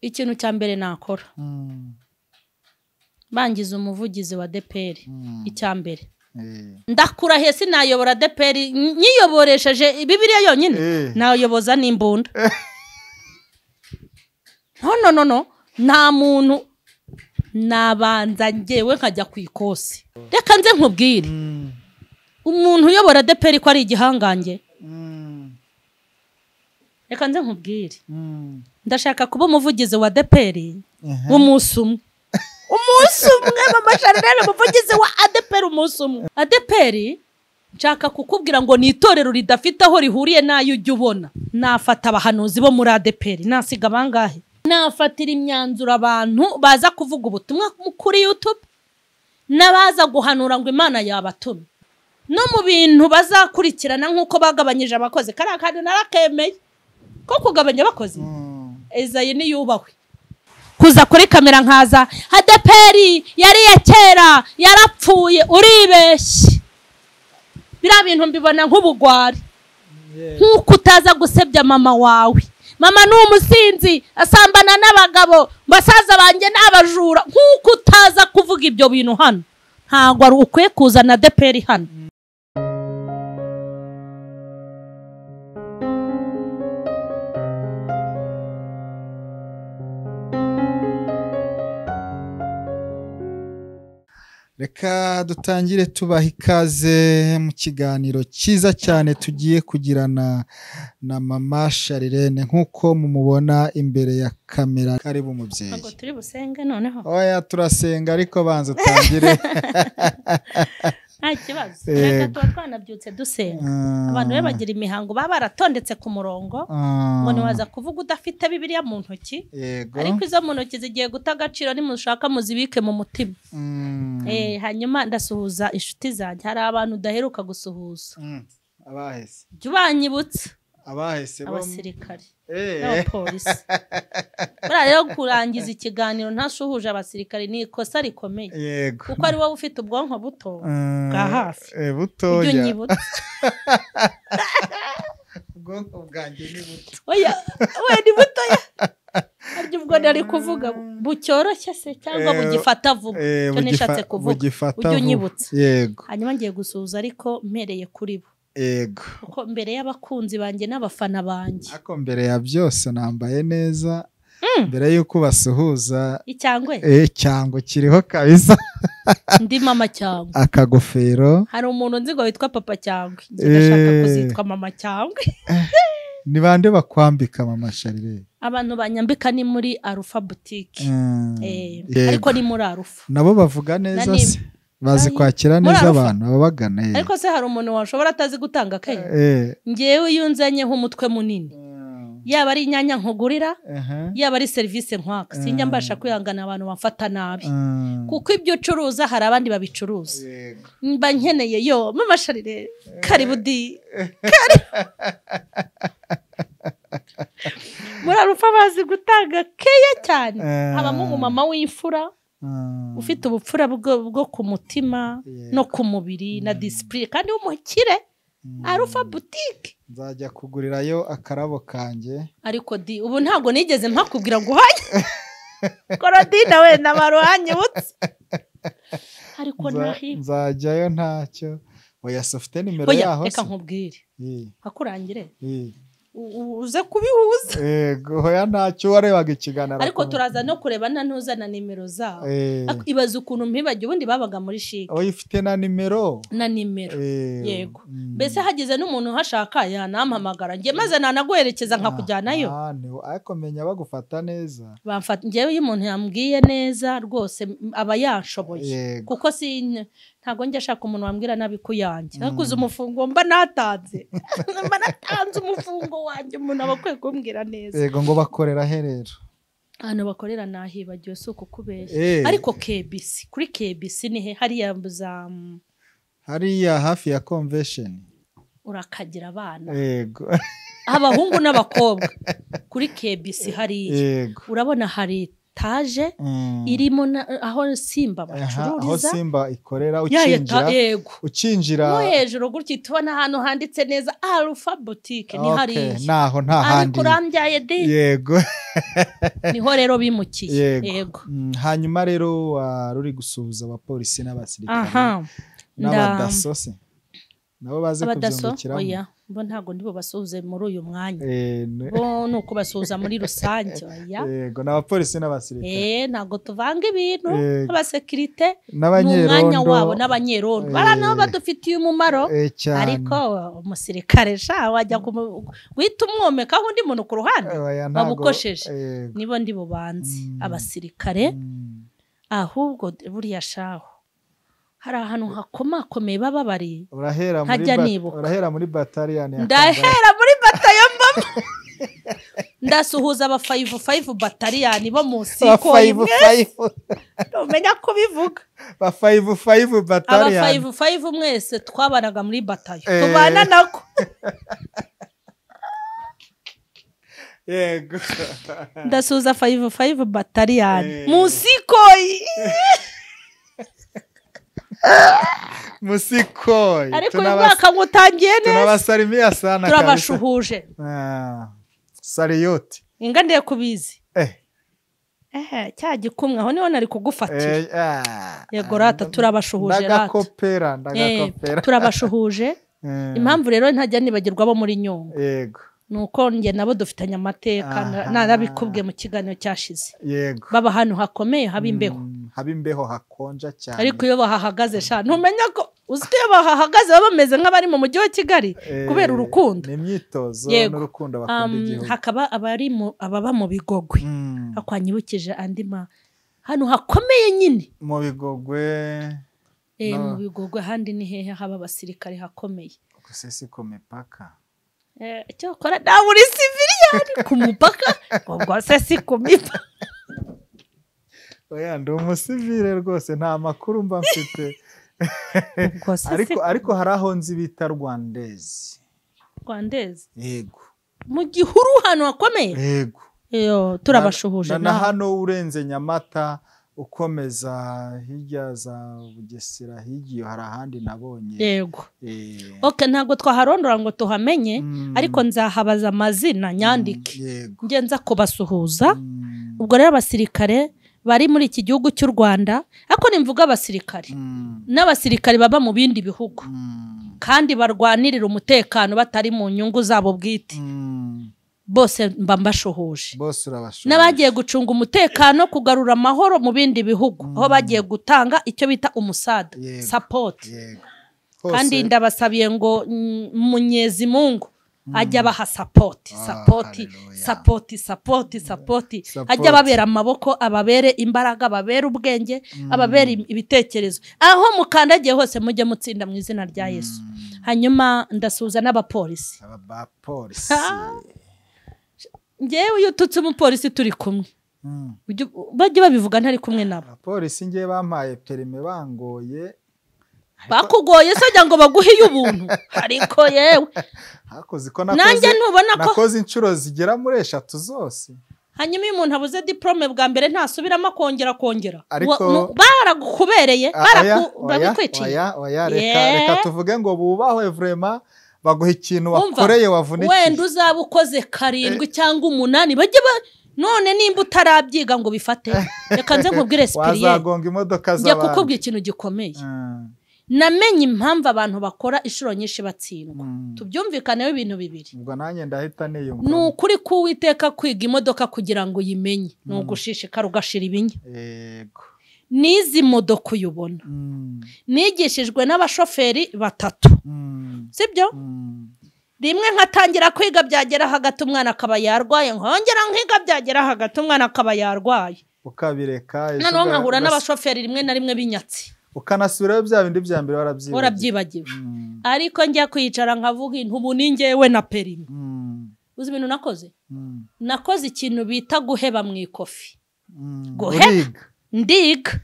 Ikintu cya mbere nakora bangiza umuvugizi wa ADEPR. Icya mbere ndakurahiye sinayobora ADEPR nyiyoboresheje Bibiliya yonyine, nayoboza n'imbunda. No no no no, nta muntu nabanza ngewe nkajya ku ikosi. Reka nze nkubwire, umuntu uyobora ADEPR ko ari igihangange. Reka nze nkubwire, ndashaka kuba umuvugizi wa ADEPR w'umunsi umwe. Umunsi umwe mama Charlene, umuvugizi wa ADEPR umunsi umwe. ADEPR nshaka kukubwira ngo ni itorero ridafite aho rihuriye nayo ujya ubona. Nafata abahanuzi bo muri ADEPR, nasiga bangahe? Nafatira imyanzuro abantu baza kuvuga ubutumwa kuri YouTube n'abaza guhanura ngo Imana yabatumye. No mu bintu bazakurikirana nk'uko bagabanyije abakozi, kariya kantu narakemeye ko kugabanya abakozi. Ezayi niyubahwe. Kuza kuri kamera nkaza ADEPR yari ya kera yarapfuye, uribeshye. Biriya bintu mbibona nk'ubugwari, nk'uko utaza gusebya mama wawe. Mama ni umusinzi, asambana n'abagabo, basaza banjye n'abajura. Nk'uko utaza kuvuga ibyo bintu hano, ntabwo ari ukwiye kuzana ADEPR hano. Reka dutangire tubaha ikaze mu kiganiro cyiza cyane tugiye kugirana na mama Charlene nk'uko mumubona imbere ya kamera. Karibu mubyeyi. Ntabwo turi busenge noneho? Oya, turasenga ariko banza utangire. Nta kibazo. Reka tuba twanabyutse dusenga. Abantu be bagira imihango baba baratondetse ku murongo, ngo ntiwaza kuvuga udafite Bibiliya mu ntoki. Ariko izo mu ntoki zigiye guta agaciro, nimushaka muzibike mu mutima. Hanyuma ndasuhuza inshuti zanjye. Hari abantu udaheruka gusuhuza. Abahese. Jya ubanyibutsa. Abahese bo abasirikare n'abapolisi. Buriya rero kurangiza ikiganiro ntasuhuje abasirikare ni ikosa rikomeye. Yego. Kuko ari wowe ufite ubwonko buto bwa hafi. Butoya. Ujye unyibutsa. Ubwonko bwanjye ni buto. Oya, we ni butoya. Aryo ubwo nari kuvuga bucyoroshye se cyangwa bugifata vuba. Cyo nishatse kuvuga. Ujye unyibutsa. Yego. Hanyuma ngiye gusuhuza ariko mpereye kuri bo. Yego. Kuko mbere y'abakunzi banjye n'abafana banjye. Ako mbere ya byose nambaye neza. Mbere yuko basuhuza. Icyangwe? Cyangwe kiriho kabisa. Ndi mama cyangwe. Akagofero. Hari umuntu nzi ngo witwa papa cyangwe. Njye ndashaka kuzitwa mama cyangwe. Ni bande bakwambika mama Charlene? Abantu banyambika ni muri Arufa boutique. Ariko ni muri Arufa. Nabo bavuga neza se? Bazi kwakira neza abantu ababagana. Ariko se hari umuntu washobora atazi gutanga keye? Ngewe iyo nzanyeho umutwe munini, yaba ari inyanya nkugurira, yaba ari serivisi nkwaka, sinjya mbasha kwihangana abantu bamfata nabi. Kuko ibyo ucuruza hari abandi babicuruza. Mba nkeneye yo mama Charlene karibu di. Muri Arufa bazi gutanga keya cyane. Habamo umumama w'imfura ufite ubupfura bwo ku mutima no ku mubiri na discipline, kandi w'umukire. Arufa boutique. Nzajya kugurirayo akarabo kanjye. Ariko di ubu ntabwo nigeze mpakubwira ngo uhanye. Korodina we nabaruhanyibutse. Ariko nahi nzajyayo ntacyo. Oya, ufite nimero yaho se? Reka nkubwire. Hakurangire. Uze kubihuza. Yego, hoya ntacyo warebaga ikiganiro. Ariko turaza no kureba na ntuzana nimero zabo. Ibaza ukuntu mpibagiye ubundi babaga muri shike. Oya, ifite na nimero. Na nimero. Yego. Mbese hagize n'umuntu uhashaka yanampamagara. Ngiye maze nanaguherekeza nkakujyanayo. Ariko menya bagufata neza. Bamfata ngewe iyo umuntu yambwiye neza rwose aba yanshoboye. Kuko si ntago njya ashaka umuntu wambwira nabi kuyanjye. Nakuze umufungo mba natanze. Mba natanze umufungo wanjye, umuntu aba akwiye kumbwira neza. Yego, ngo bakorera he rero? Hano bakorera nahibagiwe si ukukubeshya. Ariko KBC, kuri KBC ni he? Hariya za hariya hafi ya convention. Urakagira abana. Yego. Abahungu n'abakobwa kuri KBC hariya. Yego. Urabona hari etaje irimo aho Simba bacururiza, aho Simba ikorera, ukinjira ukinjira no hejuru gutya tubona ahantu handitse neza Alpha Boutique, ni hariya naho nta handi ariko urambyaye de. Yego, niho rero bimukiye. Yego. Hanyuma rero ruri gusuhuza abapolisi n'abasirikare n'abadaso se nabo baze kubyungukiramo. Oya, bo ntago ndibo basuhuze muri uyu mwanya, bo ni ukubasuhuza muri rusange. Oya, yego, n'abapolisi n'abasirikare ntago tuvanga ibintu, abasekirite n'umwanya wabo n'abanyerondo bara nabo badufitiye umumaro, ariko umusirikare sha wajya guhita umwomeka undi muntu ku ruhande babukosheje. Nibo ndibo banzi abasirikare. Ahubwo buriya shaho hari ahantu hakomakomeye baba bari, urahera muri bataliyani, ndahera muri batayo mbamo, ndasuhuza aba 5-5 bataliyani bo mu siko imwe, umenya ko bivuga ba 5-5 bataliyani, aba 5-5 mwese twabanaga muri batayo tubana nako. Yego, ndasuhuza 5-5 bataliyani mu siko Musikoi. Ariko uyu mwaka ngutangiye neza, tunabasalimia sana, turabashuhuje. Saliyoti inga ndiye kubizi cya gikumwe aho niho nari kugufatira. Yego rata, turabashuhuje rata, ndagakopera ndagakopera, turabashuhuje. Impamvu rero ntajya nibagirwa abo muri Nyungwe, yego, nuko njye nabo dufitanye amateka, narabikubwiye mu kiganiro cyashize. Yego, baba hano hakomeye haba imbeho, haba imbeho hakonja cyane, ariko iyo bahahagaze sha ntumenya ko uzi ko iyo bahahagaze baba bameze nk'abari mu mujyi wa Kigali kubera urukundo, ni imyitozo n'urukundo bakunda igihugu. Hakaba abari mu ababa mu Bigogwe, akwanyibukije andi ma hano hakomeye nyine mu Bigogwe. Mu Bigogwe handi ni hehe haba abasirikare hakomeye? Sisi ku mipaka. Cyokora nawe uri civilian ku mupaka, ubwo se si ku mipaka. Oya, ndi umusivile rwose, nta makuru mba mfite. Ariko hari aho nzi bita Rwandezi. Rwandezi? Yego. Mu gihuru hano hakomeye? Yego. Iyo turabashuhuje. Na hano urenze Nyamata ukomeza hirya za Bugesera higiye hari ahandi nabonye. Yego. Okay, ntago twaharondora ngo tuhamenye, ariko nzahabaza amazina nyandike. Nge nza kubasuhuza. Ubwo rero abasirikare bari muri iki gihugu cy'u Rwanda, ariko nimvuga abasirikare n'abasirikare baba mu bindi bihugu kandi barwanirira umutekano batari mu nyungu zabo bwite, bose mba mbashuhuje. N'abagiye gucunga umutekano, kugarura amahoro mu bindi bihugu, aho bagiye gutanga icyo bita umusada, support. Kandi ndabasabiye ngo Munyezi Mungu ajya abaha support, support, support, support, support, ajya ababera amaboko, ababere imbaraga, ababere ubwenge, ababere ibitekerezo. Aho mukandagiye hose mujye mutsinda mu izina rya Yesu. Hanyuma ndasuhuza n'abapolisi. Abapolisi. Ngewe iyo ututse umupolisi turi kumwe, bajye babivuga ntari kumwe nabo. Abapolisi ngewe bampaye perime bangoye. Bakugoye se ujya ngo baguhe ubuntu? Ariko yewe hakoze ko nakoze, nakoze inshuro zigera muri 3 zose. Hanyuma iyo umuntu abuze diplome bwa mbere ntasubiramo akongera kongera. Baragukubereye, barakwiciye. Oya, oya, reka tuvuge ngo bubahwe vraiment, baguha ikintu wakoreye wavunikiye. Wenda uzaba ukoze 7 cyangwa 8 bajye none nimba utarabyiga ngo bifate, reka nze nkubwire Cyprien, wazagonga imodoka z'abantu. Njya kukubwira ikintu gikomeye. Namenye impamvu abantu bakora inshuro nyinshi batsindwa. Tubyumvikaneho ibintu bibiri. Ubwo nanjye ndahita niyumva. Ni ukuri k'Uwiteka kwiga imodoka kugira ngo uyimenye, ni ugushishikara ugashira ibinya. Yego. N'izi modoka uyubona, nigishijwe n'abashoferi 3. Sibyo? Rimwe nkatangira kwiga byagera hagati umwana akaba yarwaye, nkongera nkiga byagera hagati umwana akaba yarwaye. Ukabireka. Noneho nkahura n'abashoferi rimwe na rimwe b'inyatsi. Ukanasubirayo bya bindi bya mbere warabyibagiwe. Ariko njya kwicara nkavuga intubu ni njyewe na perimi. Uzi ibintu nakoze? Nakoze ikintu bita guheba mu ikofi. Guheba ndiga.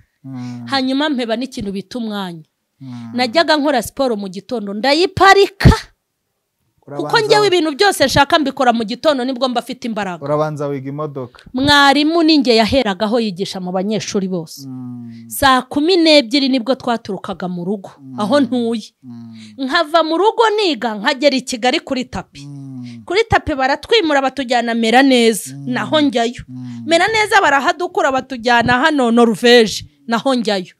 Hanyuma mpeba n'ikintu bita umwanya. Najyaga nkora siporo mu gitondo ndayiparika. Kuko njyewe ibintu byose nshaka mbikora mu gitondo nibwo mba afite imbaraga. Urabanza wiga imodoka. Mwarimu ninjye yaheragaho yigisha mu banyeshuri bose. Saa 12 nibwo twaturukaga mu rugo aho ntuye. Nkava mu rugo niga nkagera i Kigali kuri tapi. Kuri tapi baratwimura batujyana Mera neza naho njyayo. Mera neza barahadukura batujyana hano Norvege naho njyayo.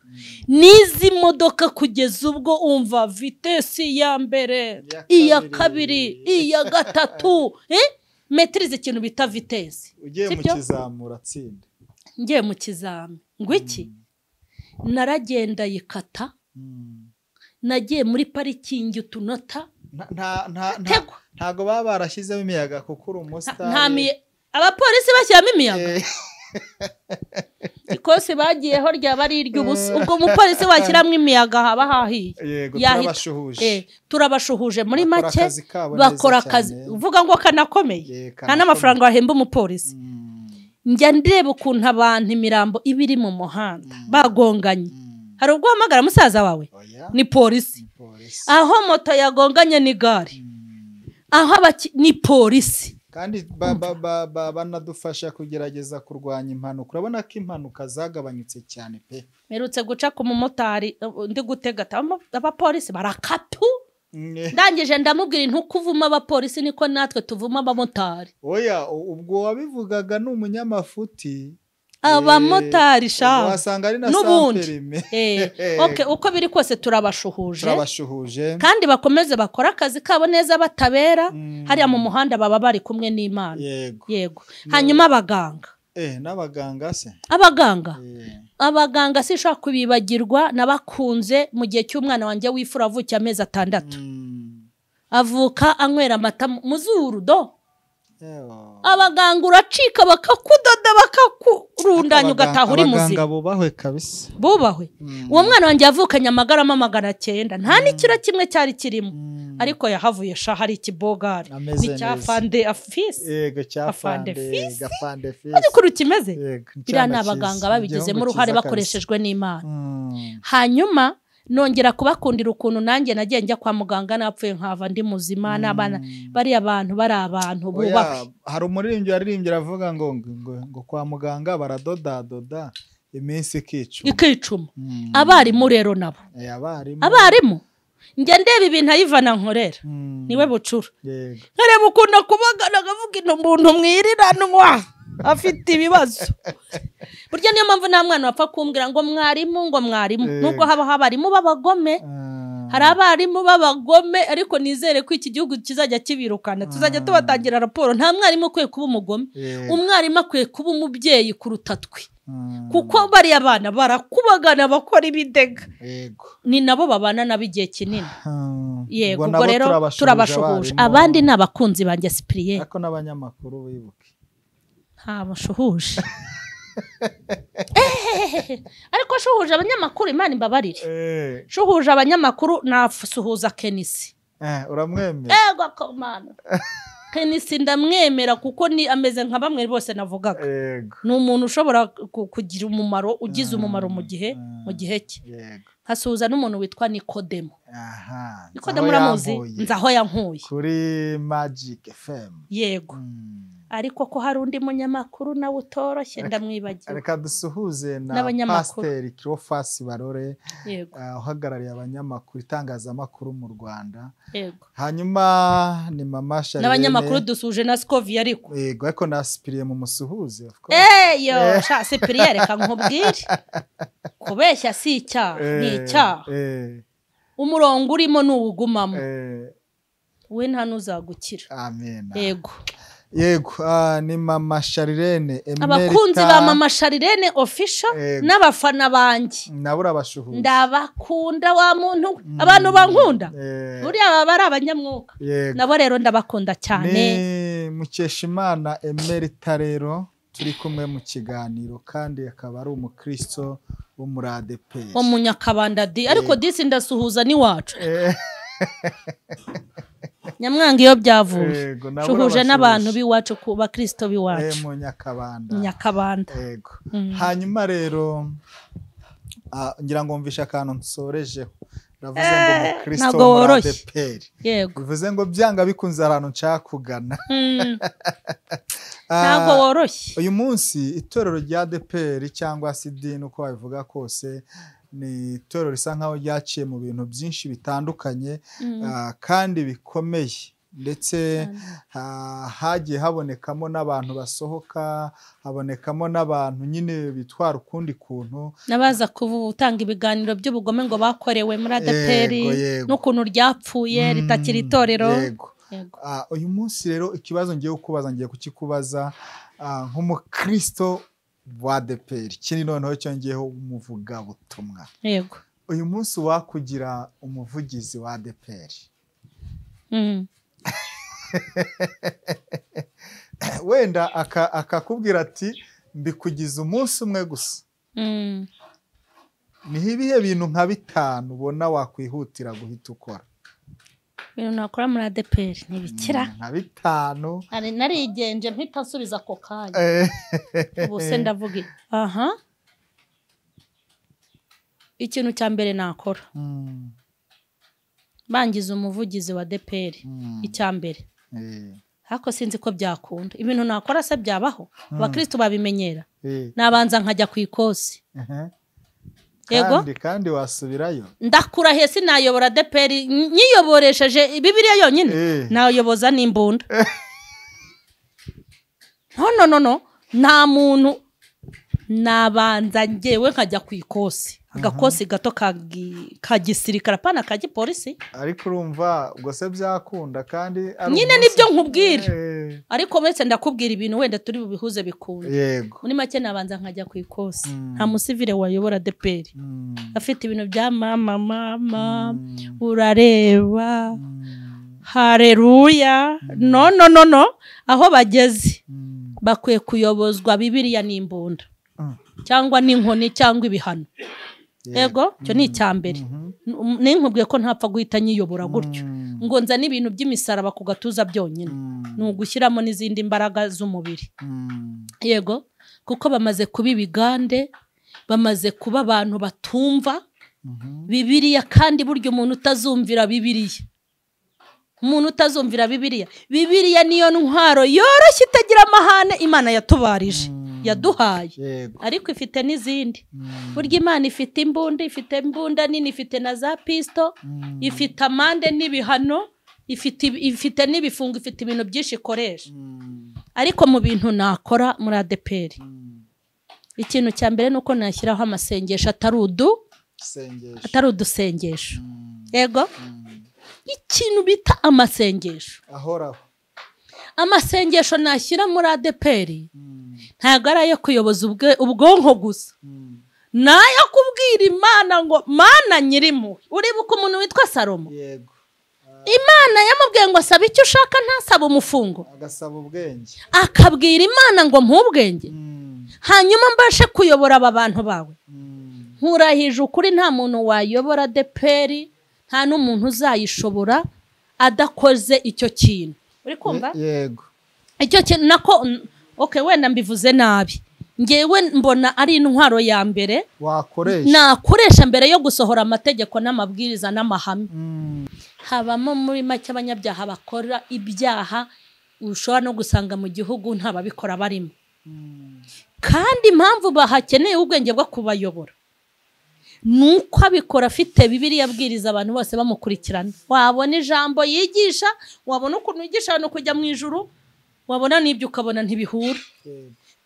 Nizi modoka kugeza ubwo umva vitesi ya mbere, iya kabiri, iya gatatu, metirize ikintu bita vitesi. Ugiye mu kizamura tsinda. Ngiye mu kizami. Ngo iki? Naragenda yikata. Nagiye muri parikingi utunota. Ntago baba barashyizemo imiyaga kuko uri umusitari. Abapolisi bashyiramo imiyaga. Ikosi bagiyeho ryaba ari iry'ubusa. Ubwo umupolisi washyiramo imiyaga haba hahiye. Yego, turabashuhuje. Turabashuhuje muri make bakora akazi. Uvuga ngo kanakomeye. Nta n'amafaranga bahemba umupolisi. Njya ndeba ukuntu abantu imirambo iba iri mu muhanda bagonganye. Hari ubwo uhamagara musaza wawe? Ni polisi. Aho moto yagonganye ni gare. Aho ni polisi. Kandi banadufasha kugerageza kurwanya impanuka. Urabona ko impanuka zagabanyutse cyane pe. Merutse guca ku mumotari ndi gutega abapolisi barakatu. Ndangije ndamubwira ntukuvuma abapolisi niko natwe tuvuma abamotari. Oya, ubwo wabivugaga ni umunyamafuti. Abamotari sha wasanga ari na samperime. Okay, uko biri kose turabashuhuje. Turabashuhuje. Kandi bakomeze bakora akazi kabo neza batabera. Hariya mu muhanda baba bari kumwe n'Imana. Yego. Yego. Hanyuma abaganga. N'abaganga se? Abaganga. Abaganga sinshobora kubibagirwa, nabakunze mu gihe cy'umwana wanjye w'imfura avukiye amezi 6. Avuka anywera amata muzuru do. Abaganga uracika bakakudoda bakakurundanya ugataha uri muzima. Abaganga bubahwe kabisa. Bubahwe. Uwo mwana wanjye yavukanye amagarama 900 nta n'ikiro kimwe cyari kirimo. Ariko yahavuye sha hari ikibogari. Ni cya Fande afisi. Yego, cya Fande fisi. Ariko kimeze. Biriya ni abaganga babigizemo uruhare bakoreshejwe n'Imana. Hanyuma nongera kubakundira ukuntu nanjye nagiye njya kwa muganga napfuye nkava ndi muzima n'abana bari abantu bari abantu bubahwe. Hari umuririmbyi yaririmbye aravuga ngo ngo kwa muganga baradodadoda iminsi ikicuma. Ikicuma. Abarimu rero nabo. Abarimu njya ndeba ibintu ayivana nkorera. Niwe bucura. Nkareba ukuntu akubagana akavuga ino muntu mwiriranwa afite ibibazo. Burya niyo mpamvu nta mwana wapfa kumbwira ngo mwarimu ngo mwarimu. Nubwo haba abarimu b'abagome, hari abarimu b'abagome, ariko nizere ko iki gihugu kizajya kibirukana, tuzajya tubatangira raporo. Nta mwarimu ukwiye kuba umugome. Umwarimu akwiye kuba umubyeyi kuruta twe. Kuko bariya bana barakubagana bakora ibidega. Ni nabo babana nabo igihe kinini. Yego, ubwo rero turabashuhuje. Abandi ni abakunzi banjye Cyprien. Ariko n'abanyamakuru wibuke. Nta bashuhuje. Ariko shuhuje abanyamakuru, Imana imbabarire. Shuhuje abanyamakuru nasuhuza Kenisi. Uramwemera? Ego komana. Kenisi ndamwemera kuko ni ameze nka bamwe bose navugaga. Ni umuntu ushobora kugira umumaro, ugize umumaro mu gihe cye. Hasuhuza n'umuntu witwa Nikodemo. Aha. Nikodemo uramuzi? Nzaho yankuye. Kuri Magic FM. Yego. Ariko ko hari undi munyamakuru nawe utoroshye ndamwibagiwe. Reka dusuhuze na Pasiteri Cleophas Barore, uhagarariye abanyamakuru itangazamakuru mu Rwanda. Yego. Hanyuma ni Mama Charlene. N'abanyamakuru dusuje na Scovia ariko. Yego, ariko na Cyprien mu musuhuze of course. Yo, sha Cyprien reka nkubwire. Kubeshya si icyaha, ni icyaha. Umurongo urimo nuwugumamo. We nta nuzagukira. Amen. Yego. Yego, ni Mama Charlene Emerita. Abakunzi ba Mama Charlene official n'abafana banjye. Nabo urabashuhuje. Ndabakunda wa muntu, abantu bankunda. Buriya baba ari abanyamwuka. Nabo rero ndabakunda cyane. Ni Mukeshimana Emerita rero turi kumwe mu kiganiro kandi akaba ari umukristo wo muri ADEPR. Wo munyakabanda di, ariko disi ndasuhuza ni wacu. Nyamwanga iyo byavuye. Shuhuje n'abantu biwacu ku bakristo biwacu. Mu Nyakabanda. Nyakabanda. Yego. Hanyuma rero ngira ngo mvisha akantu nsorejeho. Uravuze ngo umukristo ntabwo wo muri woroshye. ADEPR. Yego. Bivuze ngo byanga bikunze ahantu nshaka kugana. Ntabwo woroshye. Uyu munsi itorero rya ADEPR cyangwa se idini uko babivuga kose, ni itorero risa nkaho ryaciye mu bintu byinshi bitandukanye, kandi bikomeye, ndetse hagiye habonekamo n'abantu basohoka, habonekamo n'abantu nyine bitwara ukundi kuntu, n'abaza gutanga ibiganiro by'ubugome ngo bakorewe muri ADEPR n'ukuntu ryapfuye ritakiri itorero. Yego. Uyu munsi rero ikibazo ngiye kukubaza, ngiye kukikubaza nk'umukristo wa ADEPR, kini noneho cyongeyeho umuvugabutumwa. Yego. Uyu munsi wakugira umuvugizi wa ADEPR. Wenda akakubwira ati mbikugize umunsi umwe gusa. Ni ibihe bintu nka bitanu ubona wakwihutira guhita ukora? Ibintu nakora muri ADEPR ntibikira nka bitanu. Narigenje mpita nsubiza ako kanya. Ubu se ndavuga aha. Ikintu cya mbere nakora, bangiza umuvugizi wa ADEPR, icya mbere. Hako sinzi ko byakunda. Ibintu nakora se byabaho? Abakristo babimenyera. Nabanza nkajya ku ikosi. Yego. Kandi wasubirayo. Ndakurahiye sinayobora ADEPR nyiyoboresheje Bibiliya yonyine. Nayoboza n'imbunda. No no no, nta muntu nabanza ngewe nkajya ku ikosi. Agakosi gato ka gisirikare, apana ka gipolisi. Ariko urumva ubwo se byakunda kandi nyine nibyo nkubwira. Ariko wese ndakubwira ibintu wenda turi bubihuze bikunda. Yego. Muri make nabanza nkajya ku ikosi. Nta musivile wayobora ADEPR. Afite ibintu bya mama mama urareba. Haleluya. No no no no, aho bageze bakwiye kuyobozwa Bibiliya n'imbunda. Cyangwa n'inkoni cyangwa ibihano. Yego, cyo ni icyambere. Ninkubwiye ko ntapfa guhita nyiyobora gutyo. Ngo nza n'ibintu by'imisaraba ku gatuza byonyine. Ni ugushyiramo n'izindi mbaraga z'umubiri. Yego, kuko bamaze kuba ibigande, bamaze kuba abantu batumva Bibiliya, kandi buryo umuntu utazumvira Bibiliya. Umuntu utazumvira Bibiliya. Bibiliya niyo ntwaro yoroshye itagira amahane Imana yatubarije. Yaduhaye. Ariko ifite n'izindi. Burya Imana ifite imbunda, ifite imbunda nini, ifite na za pisto, ifite amande n'ibihano, ifite n'ibifungo, ifite ibintu byinshi ikoresha. Ariko mu bintu nakora muri ADEPR, ikintu cya mbere nuko nashyiraho amasengesho atari udusengesho. Yego. Ikintu bita amasengesho ahoraho. Amasengesho nashyira muri ADEPR ntabwo ari ayo kuyoboza ubwonko gusa, nayo kubwira Imana ngo Mana nyirimo. Uribuka umuntu witwa Salomo? Yego. Imana yamubwiye ngo asaba icyo ushaka, ntasaba umufungo, agasaba ubwenge. Akabwira Imana ngo mpubwenge, hanyuma mbashe kuyobora aba bantu bawe. Nkurahije ukuri, nta muntu wayobora ADEPR, nta n'umuntu uzayishobora adakoze icyo kintu. Uri kumva? Yego. Icyo kintu nako, okay, wenda mbivuze nabi. Ngewe mbona ari intwaro ya mbere wakoresha, nakoresha mbere yo gusohora amategeko n'amabwiriza n'amahame. Habamo muri make abanyabyaha bakora ibyaha ushobora no gusanga mu gihugu nta babikora barimo. Kandi impamvu bahakeneye ubwenge bwo kubayobora nuko abikora afite Bibiliya abwiriza abantu bose bamukurikirana. Wabona ijambo yigisha, wabona ukuntu yigisha abantu kujya mu ijuru, wabona n'ibyo ukabona ntibihura.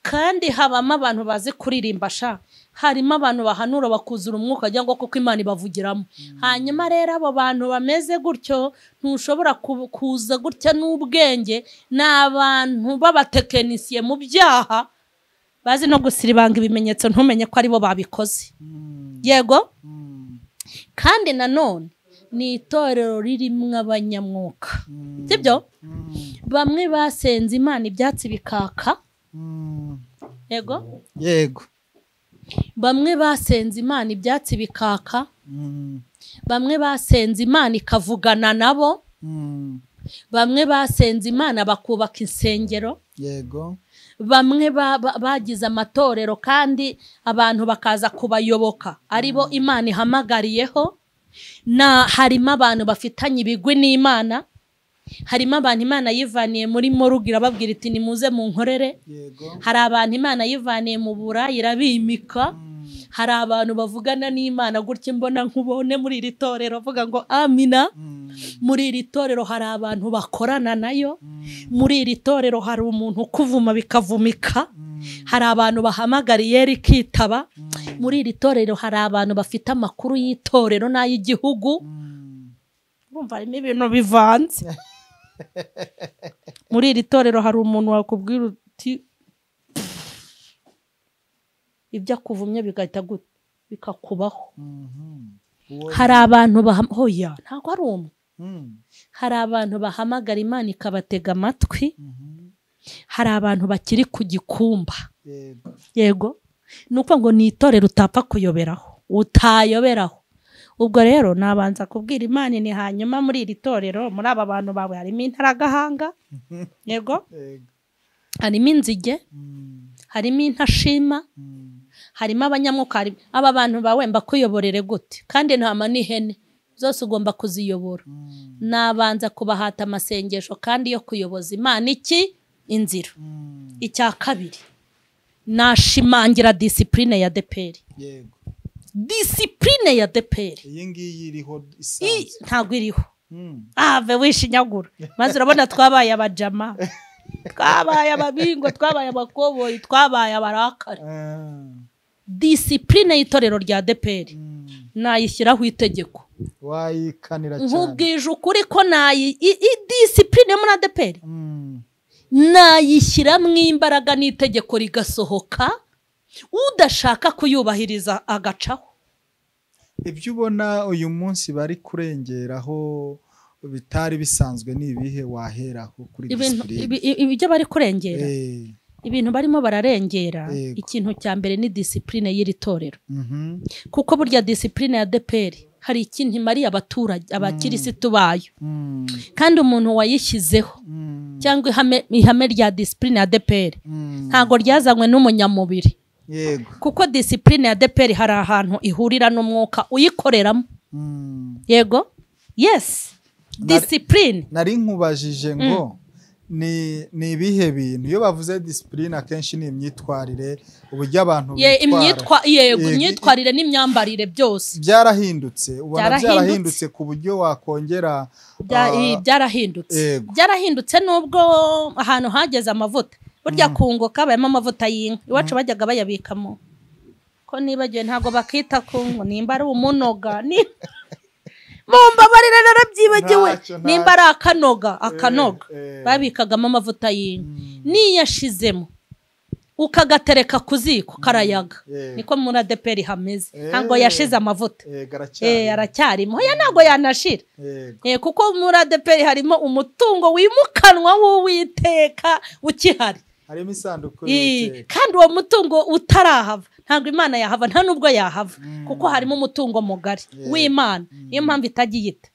Kandi habamo abantu bazi kuririmba sha, harimo abantu bahanura bakuzura umwuka cyangwa kuko Imana ibavugiramo. Hanyuma rero abo bantu bameze gutyo ntushobora kuza gutya n'ubwenge, n'abantu b'abatekinisiye mu byaha bazi no gusiribanga ibimenyetso ntumenye ko aribo babikoze. Yego. Kandi nanone ni itorero ririmo abanyamwuka. Sibyo? Bamwe basenze Imana ibyatsi bikaka. Yego? Yego. Bamwe basenze Imana ibyatsi bikaka. Bamwe basenze Imana ikavugana nabo. Bamwe basenze Imana bakubaka insengero. Yego. Bamwe bagize amatorero kandi abantu bakaza kubayoboka aribo Imana ihamagariyeho. Na harimo abantu bafitanye ibigwi n'Imana, harimo abantu Imana yivaniye muri moruge irababwira iti nimuze munkorere. Hari abantu Imana yivaniye mu burayi irabimika. Hari abantu bavugana n'Imana gutya mbona nkubone muri iri torero avuga ngo amina. Muri iri torero hari abantu bakorana nayo. Muri iri torero hari umuntu ukuvuma bikavumika. Hari abantu bahamagariye rikitaba. Muri iri torero hari abantu bafite amakuru y'itorero n'ay'igihugu. Urumva harimo ibintu bivanze. Muri iri torero hari umuntu wakubwira uti ibyo akuvumye bigahita bikakubaho. Hari abantu hoya ntabwo ari umwe. Hari abantu bahamagara Imana ikabatega amatwi. Hari abantu bakiri ku gikumba. Yego, nuko ngo ni itorero utapfa kuyoberaho, utayoberaho. Ubwo rero nabanza kubwira Imana ni hanyuma muri iri torero muri aba bantu bawe harimo intaragahanga. Yego, harimo inzige, harimo intashima, harimo abanyamwuka. Aba bantu bawe mbakuyoborere gute? Kandi ntama n'ihene zose ugomba kuziyobora. Nabanza kubahata amasengesho kandi yo kuyoboza Imana iki inzira. Icya kabiri, nashimangira discipline ya DPR. Yego, discipline ya DPR iyi ngiyi iriho isanzwe ntago iriho. Ave wishinyagura maze urabona twabaye abajama, twabaye ababingo, twabaye abakoboyi, twabaye abarakari. Discipline y'itorero rya DPR nayishyiraho itegeko. Wayikanira cyane. Nkubwije ukuri ko nayi discipline muri ADPR nayishyiramo imbaraga n'itegeko rigasohoka, udashaka kuyubahiriza agacaho. Ibyo ubona uyu munsi bari kurengeraho bitari bisanzwe ni ibihe waheraho kuri discipline? Ibyo bari kurengera, ibintu barimo bararengera, ikintu cya mbere ni discipline y'iri torero. Kuko burya discipline ya DPR hari ikintu imariye abaturage, abakirisitu bayo. Kandi umuntu wayishyizeho cyangwa ihame rya discipline ya DPR ntago ryazanywe n'umunyamubiri. Yego, kuko discipline ya DPR hari ahantu ihurira n'umwuka uyikoreramo. Yego, yes, discipline. Nari nkubajije ngo ni ibihe bintu iyo bavuze discipline akenshi ni imyitwarire, uburyo abantu bitwara. Yego, imyitwarire n'imyambarire byose byarahindutse. Ubona byarahindutse ku buryo wakongera byarahindutse. Byarahindutse nubwo ahantu hageze amavuta. Burya kungo kabayemo amavuta y'inka iwacu bajyaga bayabikamo, ko nibagiwe ntago bakita kungo, nimba ari umunoga ni mumbabarire narabyibagiwe, nimba ari akanoga babikagamo amavuta y'inka. Niyashizemo ukagatereka ku ziko karayaga. Niko muri ADPR hameze, ntabwo yashize amavuta, aracyarimo. Oya ntabwo yanashira, kuko muri ADPR harimo umutungo wimukanwa w'Uwiteka ukihari. Harimo isanduku y'Uwiteka. Kandi uwo mutungo utarahava ntabwo Imana yahava, nta nubwo yahava, kuko harimo umutungo mugari w'Imana. Niyo mpamvu itagiyita.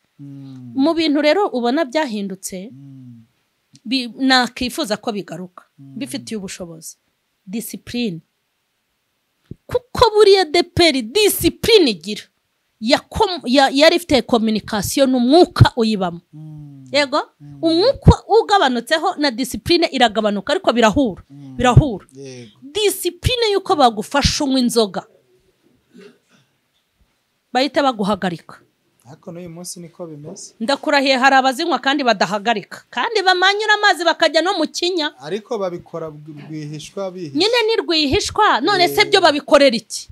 Mu bintu rero ubona byahindutse, nakifuza ko bigaruka bifitiye ubushobozi. Discipline, kuko buriya DPR discipline igira yari ifite communication n'umwuka uyibamo. Yego, umwuka ugabanutseho na discipline iragabanuka, ariko birahura, birahura. Discipline yuko bagufasha unywa inzoga bahita baguhagarika. Ariko n'uyu munsi niko bimeze. Ndakurahiye hari abazinywa kandi badahagarika, kandi bamanyura amazi bakajya no mu kinya. Ariko babikora rwihishwa bihisha. Nyine ni rwihishwa, none se byo babikorera iki?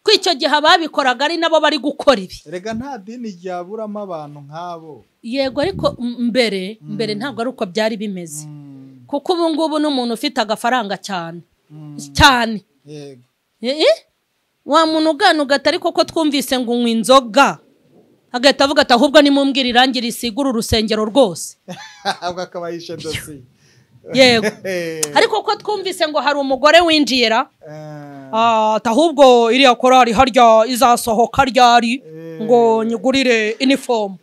Ko icyo gihe ababikoraga ari nabo bari gukora ibi. Erega nta dini ryaburamo abantu nk'abo. Yego, ariko mbere ntabwo ari uko byari bimeze. Kuko ubu ngubu n'umuntu ufite agafaranga cyane cyane. Yego. Wa muntu ugana ugatari koko twumvise ngo unywa inzoga, agahita avuga ati ahubwo nimumbwira irangi risigura urusengero rwose. Ahubwo akaba yishe dosiye. Yego, ariko ko twumvise ngo hari umugore winjira, ahubwo iriya korari harya izasohoka ryari ngo nyugurire inifomu.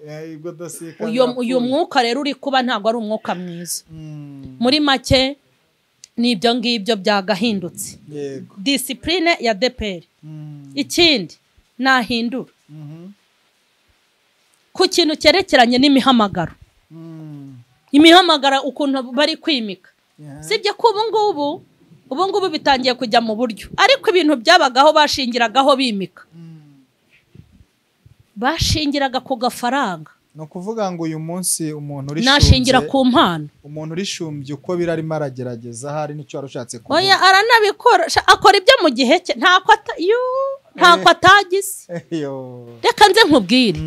Uyu mwuka rero uri kuba ntabwo ari umwuka mwiza. Muri make ni ibyo ngibyo byagahindutse. Discipline ya DPR. Ikindi nahindura, Ku kintu cyerekeranye n'imihamagaro. Imihamagara ukuntu bari kwimika. Sibye ko ubu ngubu bitangiye kujya mu buryo, ariko ibintu byabagaho bashingiragaho bimika. Bashingiraga ku gafaranga. No kuvuga ngo uyu munsi umuntu urishumbye nashingira ku mpano. Umuntu urishumbye uko birarimo aragerageza hari nicyo arushatse kuvuga. Oya aranabikora, akora ibyo mu gihe cye, ntako atagize. Reka nze nkubwire.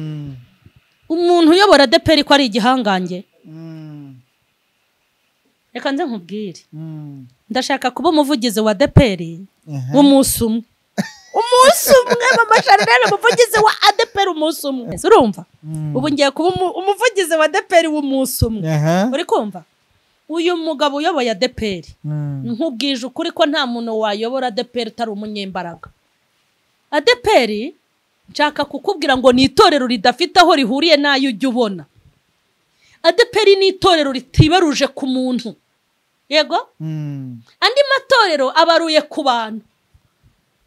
Umuntu uyobora ADEPR ko ari igihangange. Reka nze nkubwire. Ndashaka kuba umuvugizi wa ADEPR w'umunsi umwe. Umunsi umwe mama Charlene umuvugizi wa ADEPR umunsi umwe. Urumva? Ubu ngiye kuba umuvugizi wa ADEPR w'umunsi umwe. Uri kumva? Uyu mugabo uyoboye ADEPR nkubwije ukuri ko nta muntu wayobora ADEPR utari umunyembaraga. ADEPR nshaka kukubwira ngo ni itorero ridafite aho rihuriye nayo ujya ubona. ADEPR ni itorero ritibaruje ku muntu. Yego? Andi matorero abaruye ku bantu.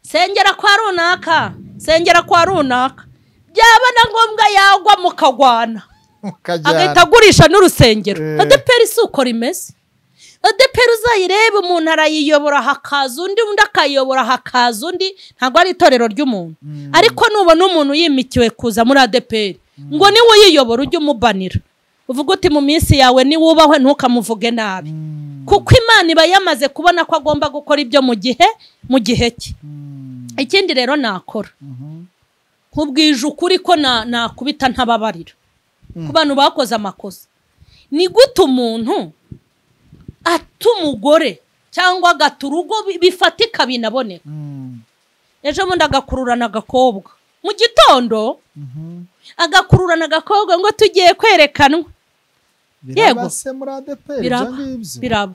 Sengera kwa runaka, sengera kwa runaka. Byaba na ngombwa yagwa mukagwana. Agahita agurisha n'urusengero. ADEPR si uko rimeze. ADEPR uzayirebe umuntu arayiyobora hakaza undi, undi akayobora hakaza undi, ntabwo ari itorero ry'umuntu. Ariko nubona umuntu yimikiwe kuza muri ADEPR ngo niwe uyiyobora ujye umubanira. Uvuga uti mu minsi yawe niwubahwe ntukamuvuge nabi. Kuko Imana iba yamaze kubona ko agomba gukora ibyo mu gihe cye. Ikindi rero nakora. Nkubwije ukuri ko nakubita ntababarira. Ku bantu bakoze amakosa. Ni gute umuntu ata umugore cyangwa agata urugo bifatika binaboneka. Ejo bundi agakururana agakobwa. Mu gitondo agakururana agakobwa ngo tugiye kwerekanwa. Biraba se muri ADEPR ibyo?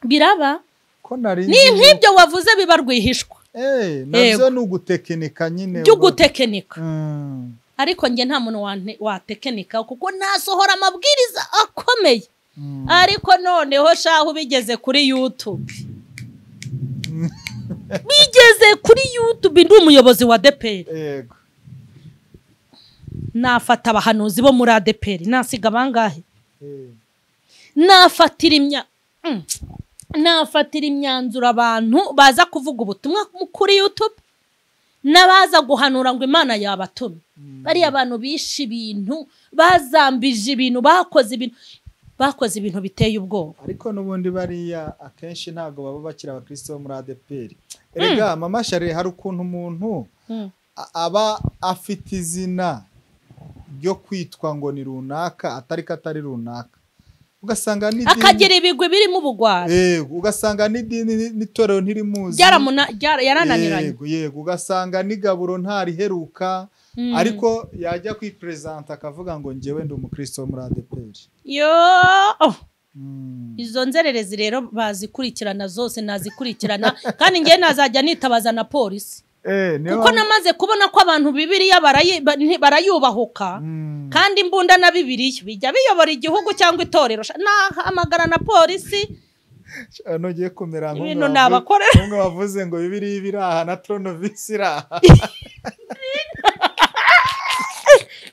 Biraba. Ni nk'ibyo wavuze biba rwihishwa. Nabyo ni ugutekinika nyine. Byo gutekinika. Ariko njye nta muntu watekinika kuko nasohora amabwiriza akomeye. Ariko noneho shaho bigeze kuri YouTube. Bigeze kuri YouTube ndi umuyobozi wa ADEPR. Yego. Nafata abahanuzi bo muri ADEPR nasiga bangahe? Nafatira imyanzuro abantu baza kuvuga ubutumwa kuri YouTube n'abaza guhanura ngo Imana yabatumye. Bari abantu bishe ibintu, bazambije ibintu, bakoze ibintu biteye ubwoba. Ariko n'ubundi bariya akenshi ntago baba bakira abakristo bo muri ADEPR. Erega mama Charlene hari ukuntu umuntu aba afite izina ryo kwitwa ngo ni runaka atari katari runaka. Ugasanga ni akagira ibigwi birimo ubugwari. Yego, ugasanga n'idini n'itorero ntirimuzi. Yarananiranye. Yego, ugasanga n'igaburo ntariheruka. Ariko yajya kwipresenta akavuga ngo njyewe ndi umukristo wo muri ADEPR. Yo! Izo nzererezi rero bazikurikirana zose nazikurikirana kandi ngiye nazajya nitabaza na polisi. Kuko namaze kubona ko abantu Bibiliya barayubahuka kandi imbunda na Bibiliya bijya biyobora igihugu cyangwa itorero. Nahamagara na polisi. Ngiye kumera ibintu nabakorera. Nk'umwe wavuze ngo Bibiliya ibiraha na tronovisi iraha.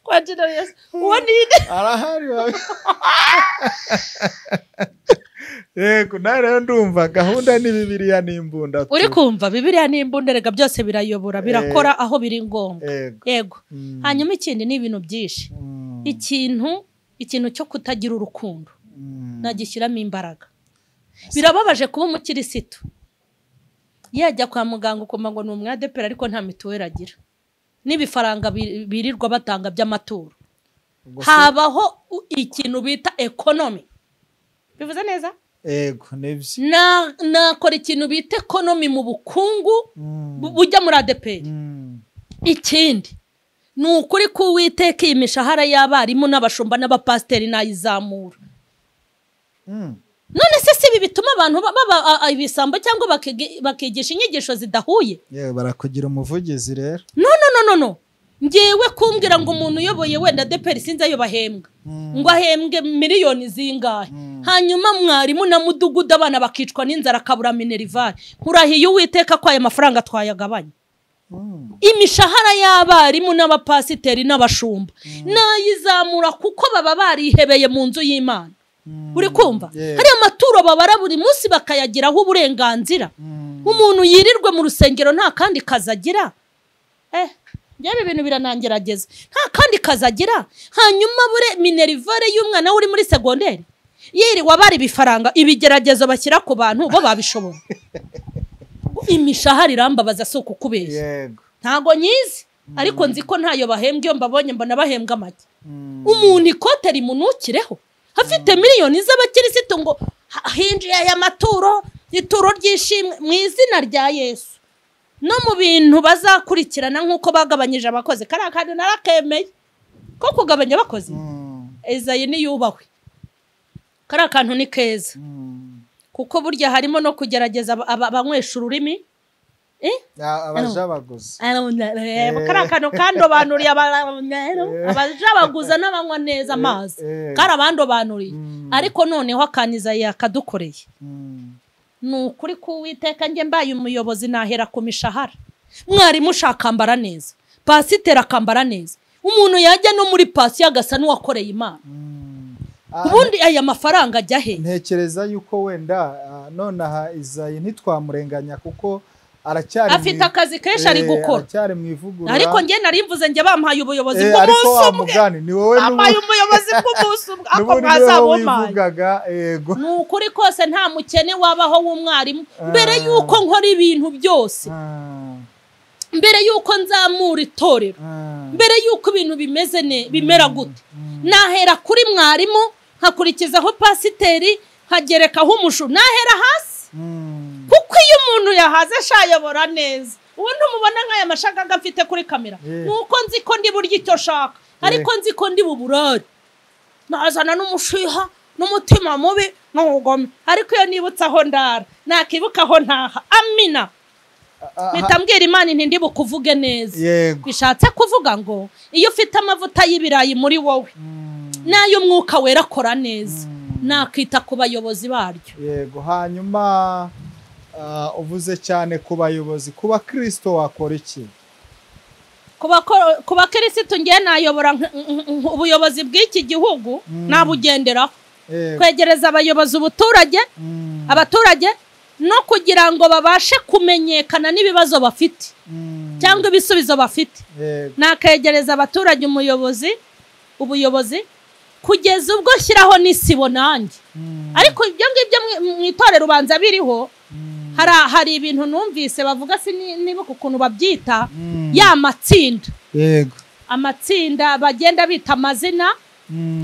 Kwa jina Yesu. Uwo ni arahari. Yego, nawe ndumva gahunda ni Bibiliya n'imbunda. Uri kumva Bibiliya n'imbunda rega byose birayobora, birakora aho biri ngombwa. Yego. Hanyuma ikindi ni ibintu byinshi. Ikintu cyo kutagira urukundo. Nagishyiramo imbaraga. Birababaje kuba umukirisitu. Yajya kwa muganga ukoma ngo ni umwadepera ariko nta mituweli agira. N'ibifaranga birirwa batanga by'amaturo. Habaho ikintu bita economy. Bivuze neza? Yego, nibyo. Nakora ikintu bita economy mu bukungu bujya muri ADEPR. Ikindi ni ukuri ko Uwiteka iyi mishahara y'abarimu n'abashumba n'abapasiteri nayizamura. None se si ibi bituma abantu baba ibisambo cyangwa bakigisha inyigisho zidahuye? Yewe, barakugira umuvugizi rero. No no no no no. Ngewe kumbwira ngo umuntu uyoboye wenda ADEPR sinzi ayo bahembwa. Ngo ahembwe miliyoni zingahe. Hanyuma mwarimu na mudugudu abana bakicwa n'inzara akabura minerivare. Nkurahiye Uwiteka ko aya mafaranga twayagabanya. Imishahara y'abarimu n'abapasiteri n'abashumba nayizamura kuko baba barihebeye mu nzu y'Imana. Uri kumva? Hari amaturo babara buri munsi bakayagiraho uburenganzira. Umuntu yirirwe mu rusengero nta kandi kazagira. Njyewe ibintu biranangerageza. Nta kandi kazagira. Hanyuma bure minerivare y'umwana uri muri segonderi yiriwe abari ibifaranga, ibigeragezo bashyira ku bantu bo babishobora. Imishahara irambabaza si ukukubeshya. Ntago nyizi ariko nzi ko ntayo bahembwa, iyo mbabonye mbona bahembwa make. Umuntu ikote rimunukireho afite miliyoni z'abakirisitu ngo hinjiye aya maturo, ituro ry'ishimwe mu izina rya Yesu. No mu bintu bazakurikirana nk'uko bagabanyije abakozi, kariya kantu narakemeye ko kugabanya abakozi. Ezayi niyubahwe, kariya kantu ni keza kuko burya harimo no kugerageza abanywesha ururimi. Abajabaguza. Kariya kantu kandobanuriye abajabaguza n'abanywa neza amazi, karabandobanuriye. Ariko noneho akaniza yakadukoreye. Ni ukuri k'Uwiteka njye mbaye umuyobozi nahera ku mishahara. Mwarimu ushakambara neza, pasiteri akambara neza, umuntu yajya no muri pasiyo agasa n'uwakoreye Imana. Ubundi aya mafaranga ajya he? Ntekereza yuko wenda nonaha Izayi ntitwamurenganya kuko aracyari afite akazi kenshi ari gukora, aracyari mu ivugurura. Ariko njye narimvuze njye bampaye ubuyobozi bw'umunsi umwe. Ni wowe bampaye ubuyobozi bw'umunsi umwe ako mwazabumpaye. Ni ukuri kose nta mukene wabaho w'umwarimu. Mbere yuko nkora ibintu byose, mbere yuko nzamura itorero, mbere yuko ibintu bimeze ne bimera gute, nahera kuri mwarimu, nkakurikizaho pasiteri, nkagerekaho umushu, nahera hasi. Kuko iyo umuntu yahaze ashayobora neza, ubundi umubona nk'aya mashagaga mfite kuri kamera, nuko nzi ko ndi burya icyo shaka, ariko nzi ko ndi buburare, nazana n'umushiha n'umutima mubi n'ubugome. Ariko iyo nibutse aho ndara, nakibuka aho ntaha, amina, mpita mbwira Imana nti ndi bukuvuge neza. Bishatse kuvuga ngo iyo ufite amavuta y'ibirayi muri wowe n'ay'umwuka wera akora neza, nakita ku bayobozi baryo. Yego. Hanyuma uvuze cyane ku bayobozi, ku bakristo wakora iki? Ku bakristo ngiye nayobora ubuyobozi bw'iki gihugu, nabugenderaho kwegereza abayobozi ubuturage, abaturage, no kugira ngo babashe kumenyekana n'ibibazo bafite cyangwa ibisubizo bafite. Nakegereza abaturage umuyobozi, ubuyobozi, kugeza ubwo shyiraho n'isibo nanjye. Ariko ibyo ngibyo mu itorero ubanza biriho. Hari ibintu numvise bavuga, sinibuka ukuntu babyita, ya matsinda. Yego. Amatsinda bagenda bita amazina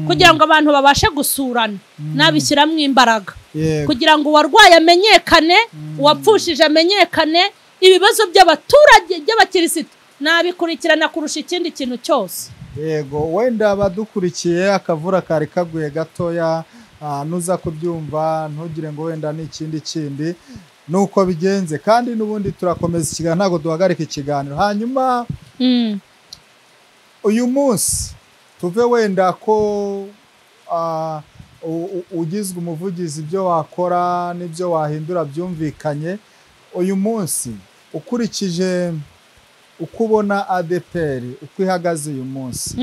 kugira ngo abantu babashe gusurana, nabishyiramo imbaraga kugira ngo uwarwaye amenyekane, uwapfushije amenyekane, ibibazo by'abaturage by'abakirisitu nabikurikirana kurusha ikindi kintu cyose. Yego. Wenda abadukurikiye akavura kari kaguye gatoya, nuza kubyumva ntugire ngo wenda ni ikindi kindi nuko bigenze. Kandi n'ubundi turakomeza ikiganiro, ntabwo duhagarika ikiganiro. Hanyuma uyu munsi tuve wenda ko ugizwe umuvugizi, ibyo wakora n'ibyo wahindura byumvikanye. Uyu munsi ukurikije uko ubona ADEPR uko ihagaze uyu munsi,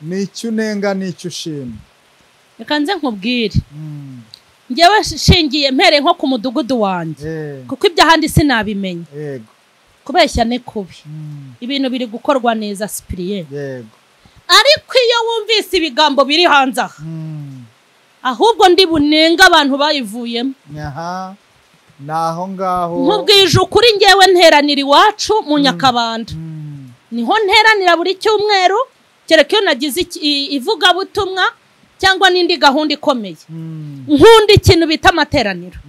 ni icyo unenga n'icyo ushima? Reka nze nkubwire. Njyewe shingiye mpere nko ku mudugudu wanjye, kuko ibyo ahandi sinabimenya. Kubeshya ni kubi. Ibintu biri gukorwa neza Cyprien. Ariko iyo wumvise ibigambo biri hanze aha, ahubwo ndi bunenga abantu bayivuyemo. Naho ngaho nkubwije ukuri, ngewe nteranira iwacu mu Nyakabanda. Niho nteranira buri cyumweru, kereka iyo nagize ivugabutumwa cyangwa n'indi gahunda ikomeye. Nkunda ikintu bita amateraniro.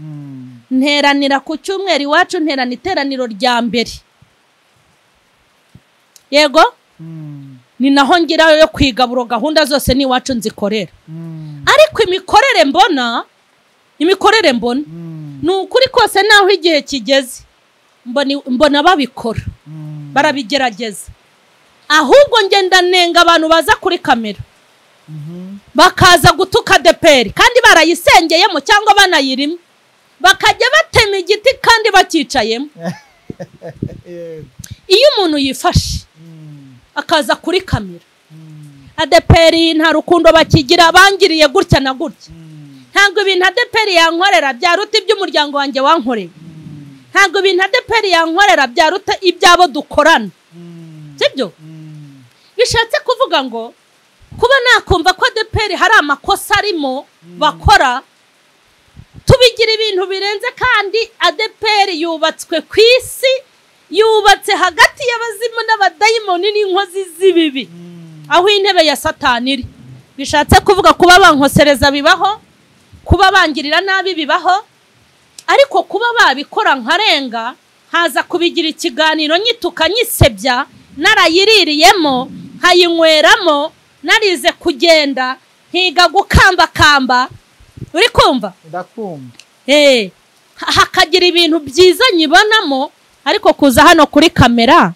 Nteranira ku cyumweru iwacu, nterana iteraniro rya mbere. Yego, ni naho ngira yo kwigaburo gahunda zose ni iwacu nzikorera. Ariko imikorere mbona ni ukuri kose naho igihe kigeze mbona babikora, barabigerageza. Ahubwo ngenda nenga abantu baza kuri kamera bakaza gutuka ADEPR kandi barayisengeyemo cyangwa banayirimo, bakajya batema igiti kandi bakicayemo. Iyo umuntu yifashe akaza kuri kamera, ADEPR nta rukundo bakigira, bangiriye gutya na gutya, ntabwo ibintu ADEPR yankorera byaruta iby'umuryango wanjye wankoreye, ntabwo ibintu ADEPR yankorera byaruta iby'abo dukorana, sibyo? Bishatse kuvuga ngo kuba nakumva ko ADEPR hari amakosa arimo bakora, tubigira ibintu birenze. Kandi ADEPR yubatswe ku isi, yubatse hagati y'abazimu n'abadayimoni n'inkozi z'ibibi, aho intebe ya Satani iri. Bishatse kuvuga kuba bankosereza bibaho, kuba bangirira nabi bibaho, ariko kuba babikora nkarenga haza kubigira ikiganiro nyituka nyisebya, narayiririyemo nkayinyweramo, narize kugenda nkiga gukambakamba, uri kumva? Ndakumva. Hakagira ibintu byiza nyibonamo. Ariko kuza hano kuri kamera,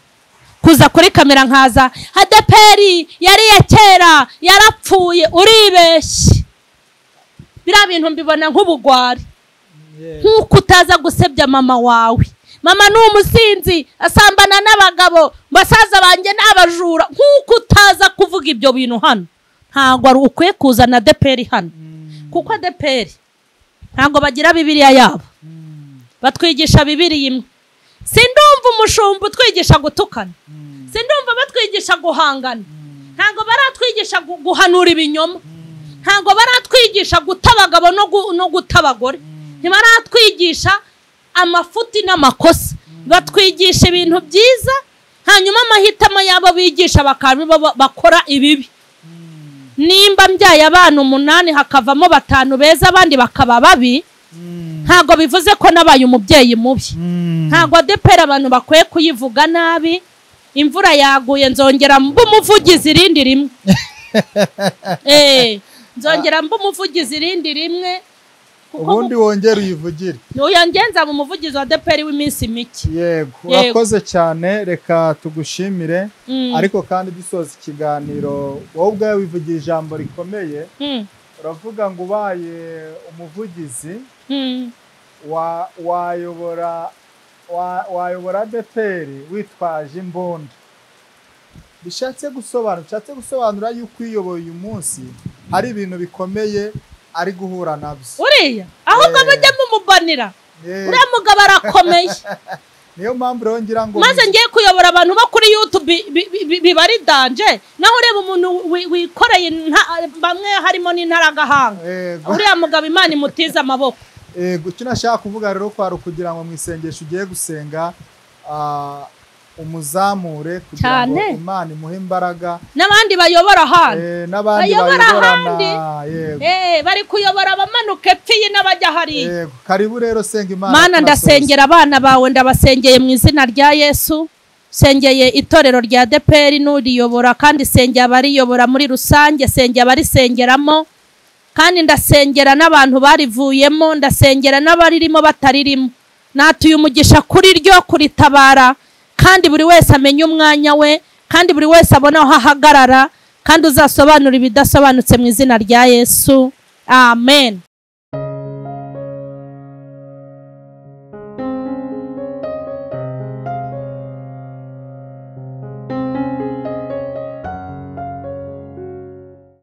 kuza kuri kamera nkaza ADEPR yari ya kera yarapfuye, uribeshye. Biriya bintu mbibona nk'ubugwari, nk'uko utaza gusebya mama wawe. Mama ni umusinzi, asambana n'abagabo, basaza banjye n'abajura. Nk'uko utaza kuvuga ibyo bintu hano, ntabwo ari ukwiye kuzana ADEPR hano, kuko ADEPR ntabwo bagira Bibiliya yabo, batwigisha Bibiliya imwe. Sindumva umushumba utwigisha gutukana, sindumva batwigisha guhangana, ntabwo baratwigisha guhanura ibinyoma, ntabwo baratwigisha guta abagabo no guta abagore, ntibaratwigisha amafuti n'amakosa. Batwigisha ibintu byiza, hanyuma amahitamo yabo bigisha bakaba bakora ibibi. Nimba mbyaye abana 8 hakavamo 5 beza abandi bakaba babi, ntabwo bivuze ko nabaye umubyeyi mubi. Ntabwo ADEPR abantu bakwiye kuyivuga nabi. Imvura yaguye nzongera mba umuvugizi irindi rimwe. Nzongera mba umuvugizi irindi rimwe, ubundi wongera uyivugire. Oya, ngenza mu muvugizi wa ADEPR w'iminsi mike. Yego, urakoze cyane, reka tugushimire. Ariko kandi dusoza ikiganiro, wowe ubwawe wivugira ijambo rikomeye, uravuga ngo ubaye umuvugizi wayobora ADEPR witwaje imbunda. Bishatse gusobanura yuko uyoboye uyu munsi hari ibintu bikomeye ari guhura nabyo. Uriya ahubwo mujye mumubanira, uriya mugabo arakomeye. Niyo mpamvu rero ngira ngo maze ngiye kuyobora abantu bo kuri YouTube biba ari danje. Naho ureba umuntu wikoreye bamwe harimo n'intaragahanga, uriya mugabo Imana imutiza amaboko. Ego, icyo nashaka kuvuga rero kwari ukugira ngo mu isengesho ugiye gusenga umuzamure kugira ngo Imana imuhe imbaraga, n'abandi bayobora ahandi, n'abandi bayoborana, bari kuyobora abamanuka epfiye n'abajya hariya. Yego, karibu rero senga Imana. Mana, ndasengera abana bawe, ndabasengeye mu izina rya Yesu. Sengeye itorero rya ADEPR n'uriyobora, kandi sengeye abariyobora muri rusange, sengeye abarisengeramo, kandi ndasengera n'abantu barivuyemo, ndasengera n'abaririmo bataririmo. Natuye umugisha kuri ryo kuritabara, kandi buri wese amenye umwanya we, kandi buri wese abona aho ahagarara, kandi uzasobanura ibidasobanutse mu izina rya Yesu. Amen.